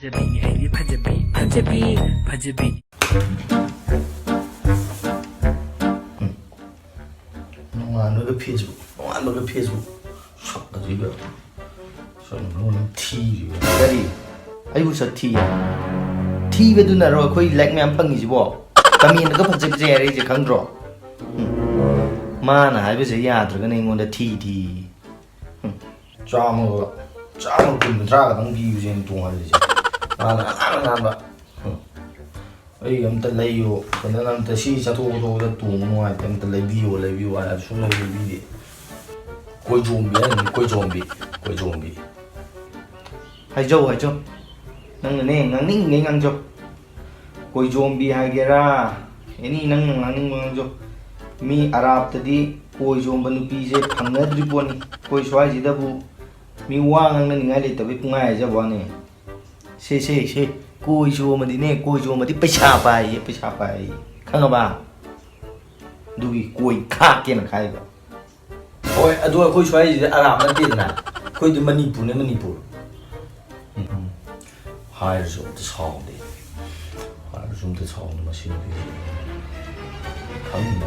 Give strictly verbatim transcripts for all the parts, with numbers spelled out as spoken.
ꯐꯖꯕꯤꯅꯤ ꯑꯩꯗꯤ ꯐꯖꯕꯤ, ꯐꯖꯕꯤ, ꯐꯖꯕꯤ꯫ ꯅꯣꯡꯉꯥꯟꯕꯒ Facebook, ꯅꯣꯡꯉꯥꯟꯕꯒ Facebook꯫ ꯁꯛ ꯑꯁꯤꯒ꯫ ꯁꯛ ꯃꯔꯣꯟ ꯑꯃ ꯊꯤꯔꯤꯕ꯫ ꯀꯔꯤ? ꯑꯩꯕꯨ ꯁꯛ ꯊꯤ? ꯊꯤꯕꯗꯨꯅꯔꯣ ꯑꯩꯈꯣꯏ like ꯃꯌꯥꯝ ꯐꯪꯉꯤꯁꯤꯕꯣ? Commentꯒ ꯐꯖꯩ ꯐꯖꯩ ꯍꯥꯏꯔꯛꯏꯁꯦ ꯈꯪꯗ꯭ꯔꯣ? ꯎꯝ꯫ ꯃꯥꯅ ꯍꯥꯏꯕꯁꯦ ꯌꯥꯗ꯭ꯔꯒꯅ ꯑꯩꯉꯣꯟꯗ ꯊꯤ ꯊꯤ꯫ ꯎꯝ꯫ ꯆꯥꯝꯃꯒ, ꯆꯥꯝꯃ ꯀꯨꯟ ꯊ꯭ꯔꯥ ꯈꯛꯇꯪ ꯄꯤꯕꯁꯦ ꯑꯩꯅ ꯇꯣꯡꯍꯜꯂꯤꯁꯦ꯫ ꯃꯥꯅ ꯑꯉꯥꯡ ꯑꯉꯥꯡꯕ꯫ ꯎꯝ꯫ ꯑꯩ ꯑꯝꯇ ꯂꯩꯌꯣ, ꯐꯖꯅ ꯑꯝꯇ ꯁꯤ ꯆꯠꯊꯣꯛ ꯈꯣꯠꯇꯣꯛꯄꯗ ꯇꯣꯡꯕ ꯅꯨꯡꯉꯥꯏꯇꯦ, ꯑꯝꯇ ꯂꯩꯕꯤꯌꯣ, ꯂꯩꯕꯤꯌꯣ ꯍꯥꯏꯔ ꯁꯨꯡꯂꯩ ꯂꯩꯕꯤꯗꯦ꯫ ꯀꯣꯏꯖꯣꯝꯕꯤ ꯍꯥꯏꯅꯤ, ꯀꯣꯏꯖꯣꯝꯕꯤ, ꯀꯣꯏꯖꯣꯝꯕꯤ꯫ ꯍꯥꯏꯖꯧ, ꯍꯥꯏꯖꯧ꯫ ꯅꯪꯅꯅꯦ, ꯉꯥꯡꯅꯤꯡꯉꯩ ꯉꯥꯡꯖꯧ꯫ ꯀꯣꯏꯖꯣꯝꯕꯤ ꯍꯥꯏꯒꯦꯔꯥ, ꯑꯦꯅꯤ ꯅꯪꯅ ꯉꯥꯡꯅꯤꯡꯕ ꯉꯥꯡꯖꯧ꯫ ꯃꯤ ꯑꯔꯥꯞꯇꯗꯤ ꯀꯣꯏꯖꯣꯝꯕ ꯅꯨꯄꯤꯁꯦ ꯐꯪꯅꯗ꯭ꯔꯤ ꯄꯣꯠꯅꯤ꯫ ꯑꯩꯈꯣꯏ ꯁ꯭ꯋꯥꯏꯁꯤꯗꯕꯨ ꯃꯤ ꯋꯥ ꯉꯥꯡꯅꯅꯤꯡꯉꯥꯏ ꯂꯩꯇꯕꯩ ꯄꯨꯡꯉꯥꯏ ꯍꯥꯏꯖꯕ ꯋꯥꯅꯤ꯫ ꯁꯦ, ꯁꯦ, ꯁꯦ, ꯀꯣꯏ ꯆꯣꯝꯃꯗꯤꯅꯦ, ꯀꯣꯏ ꯆꯣꯝꯃꯗꯤ ꯄꯩꯁꯥ ꯄꯥꯏꯌꯦ, ꯄꯩꯁꯥ ꯄꯥꯏꯌꯦ꯫ ꯈꯪꯉꯕ? ꯑꯗꯨꯒꯤ ꯀꯣꯏ ꯈꯥꯛꯀꯦꯅ ꯈꯥꯏꯕ꯫ ꯍꯣꯏ, ꯑꯗꯣ ꯑꯩꯈꯣꯏ ꯁ꯭ꯋꯥꯏꯁꯤꯗꯤ ꯑꯔꯥꯞ ꯅꯠꯇꯦꯗꯅ꯫ ꯑꯩꯈꯣꯏꯗꯤ ꯃꯅꯤꯄꯨꯔꯅꯦ, ꯃꯅꯤꯄꯨꯔ꯫ ꯎꯝ, ꯎꯝ꯫ ꯍꯥꯏꯔꯁꯨ ꯑꯝꯇ ꯁꯥꯎꯗꯦ꯫ ꯍꯥꯏꯔꯁꯨ ꯑꯝꯇ ꯁꯥꯎꯗꯦ ꯃꯁꯤ ꯅꯨꯄꯤꯁꯦ꯫ ꯈꯪꯗꯦ꯫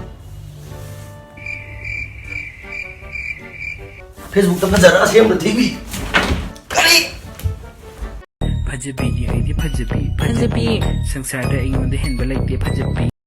Facebookꯇ ꯐꯖꯔ ꯑꯁꯦꯡꯕ ꯊꯤꯕꯤ꯫ ꯀꯔꯤ? ꯐꯖꯕꯤꯅꯤ ꯑꯩꯗꯤ ꯐꯖꯕꯤ, ꯐꯖꯕꯤ꯫ ꯐꯖꯕꯤ꯫ ꯁꯪꯁꯥꯔꯗ ꯑꯩꯉꯣꯟꯗ ꯍꯦꯟꯕ ꯂꯩꯇꯦ ꯐꯖꯕꯤ꯫